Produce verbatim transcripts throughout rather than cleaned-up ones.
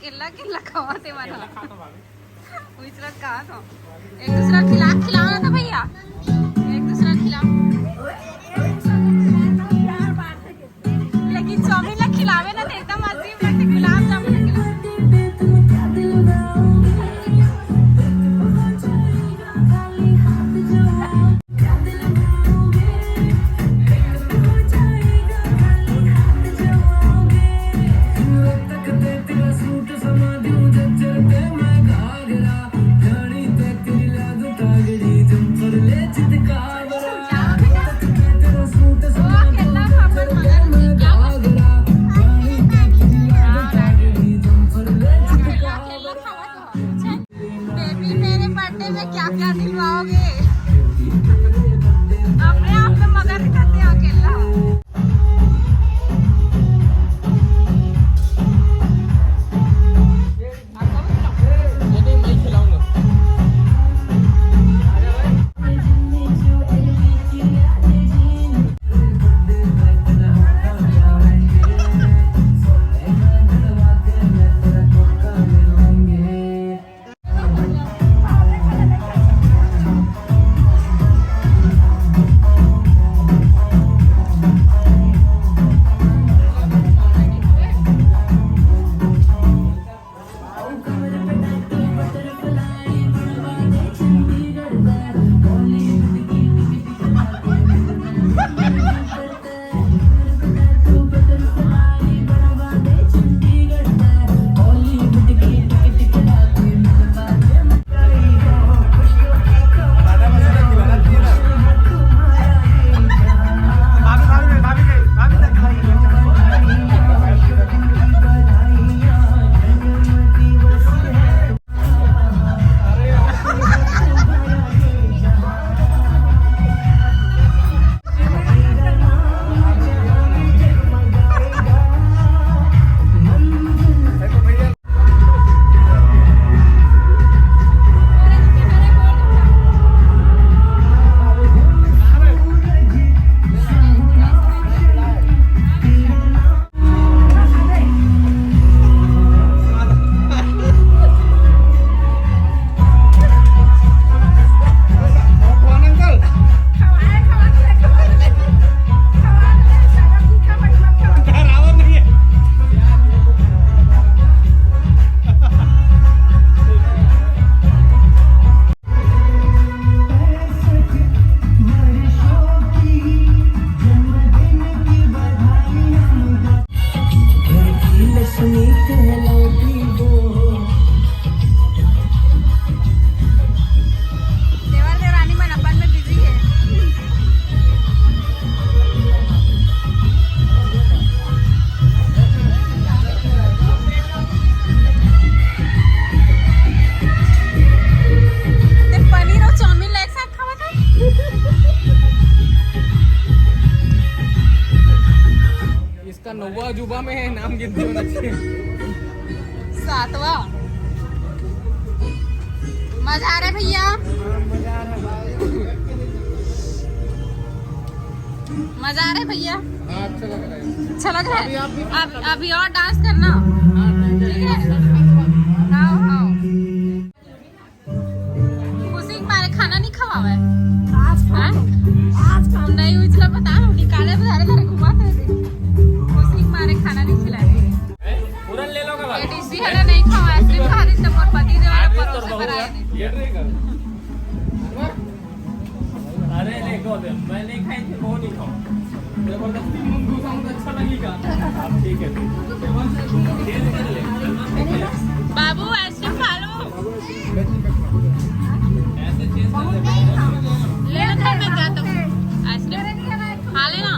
केला केला खावा थे मना। उइचरत कहा तो एक दूसरा खिला खिलाओ ना तो भैया, एक दूसरा खिलाओ। लेकिन चाउमीन ला खिलावे ना तो एकदम अजीब लगथे, गुलाब जामुन खिलावे। बेबी, मेरे बर्थडे में क्या क्या दिलवाओगे? अपने आप में मगन करते हो अकेला। देवर देवरानी मन अपन में बिजी हे। ते पनीर और चाउमीन ला एक साथ खावा था। इसका नौवा अजूबा में है, नाम गिनती होना चाहिए। सातवां। मजा आ रहा है भैया? मजा आ रहा है भैया? हाँ, अच्छा लग रहा है। अच्छा लग रहा है? अभी आप भी अब अभी और डांस करना। हाँ, ठीक है। हाँ, हाँ। खुशी के मारे खाना नहीं खवावे। आज खा हाँ? आज खा नहीं, उजला पता नहीं, निकाले बता रहे, घुमाते हैं। खुशी के मारे खाना नहीं खिलाए। पूरा ले लो का? एडीसी है ना, नहीं खावा, आइसक्रीम खा रही, तो मोर पति देव वाला परोसे पर आए थे। अरे देखो, मैं नहीं खाई थी, वो नहीं खाऊं। जबरदस्ती मुंह घुसाऊं तो अच्छा लगेगा। अब ठीक है, ठीक है। बाबू, आइसक्रीम खा लो। ले लो, घर में जा तो आइसक्रीम खा लेना।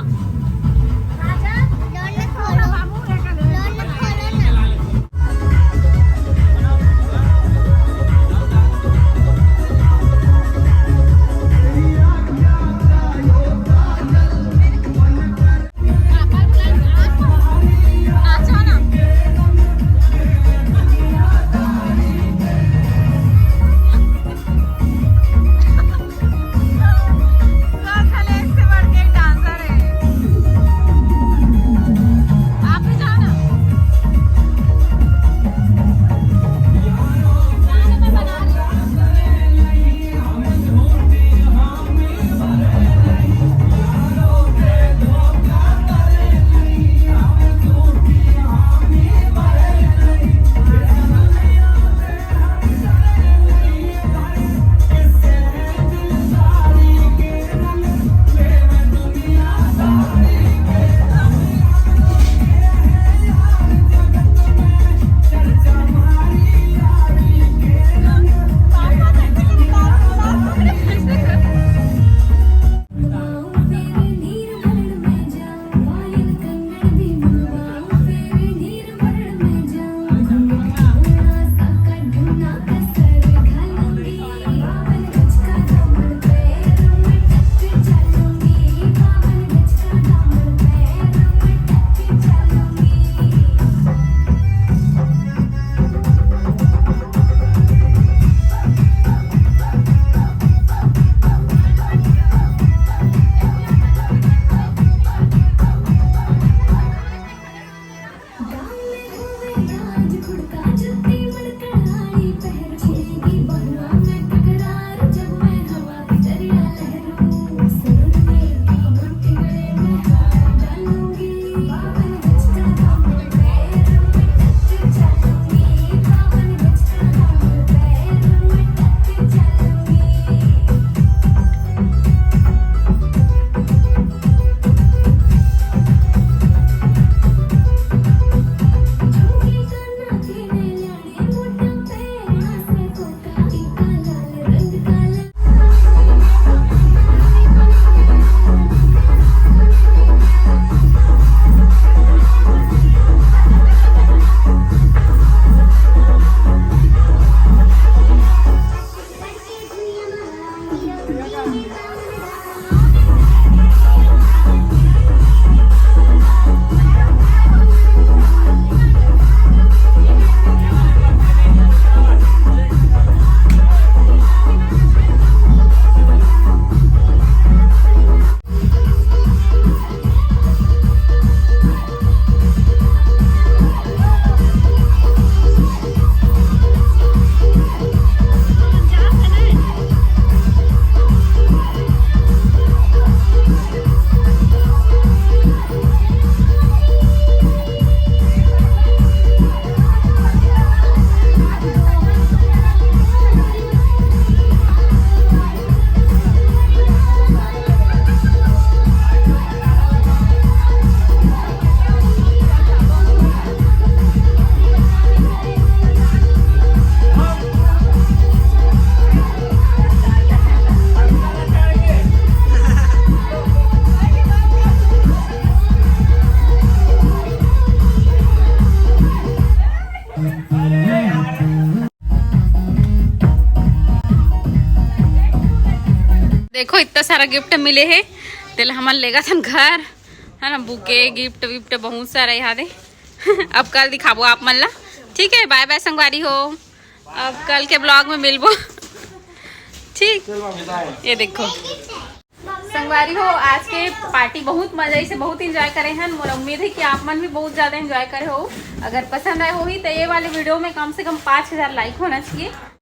देखो, इतना सारा गिफ्ट मिले हे, तेला हमन लेगत हन घर, है ना। बुके, गिफ्ट विफ्ट बहुत सारा यहाँ दे। अब कल दिखाबो आप मन ला। ठीक है, बाय बाय संगवारी हो, अब कल के ब्लॉग में मिलबो। ठीक, ये देखो संगवारी हो, आज के पार्टी बहुत मजा से बहुत एंजॉय करे हन। मोर उम्मीद है कि आप मन भी बहुत ज्यादा एंजॉय करे हो। अगर पसंद आए होही तो ये वाले वीडियो में कम से कम पाँच हजार लाइक होना चाहिए।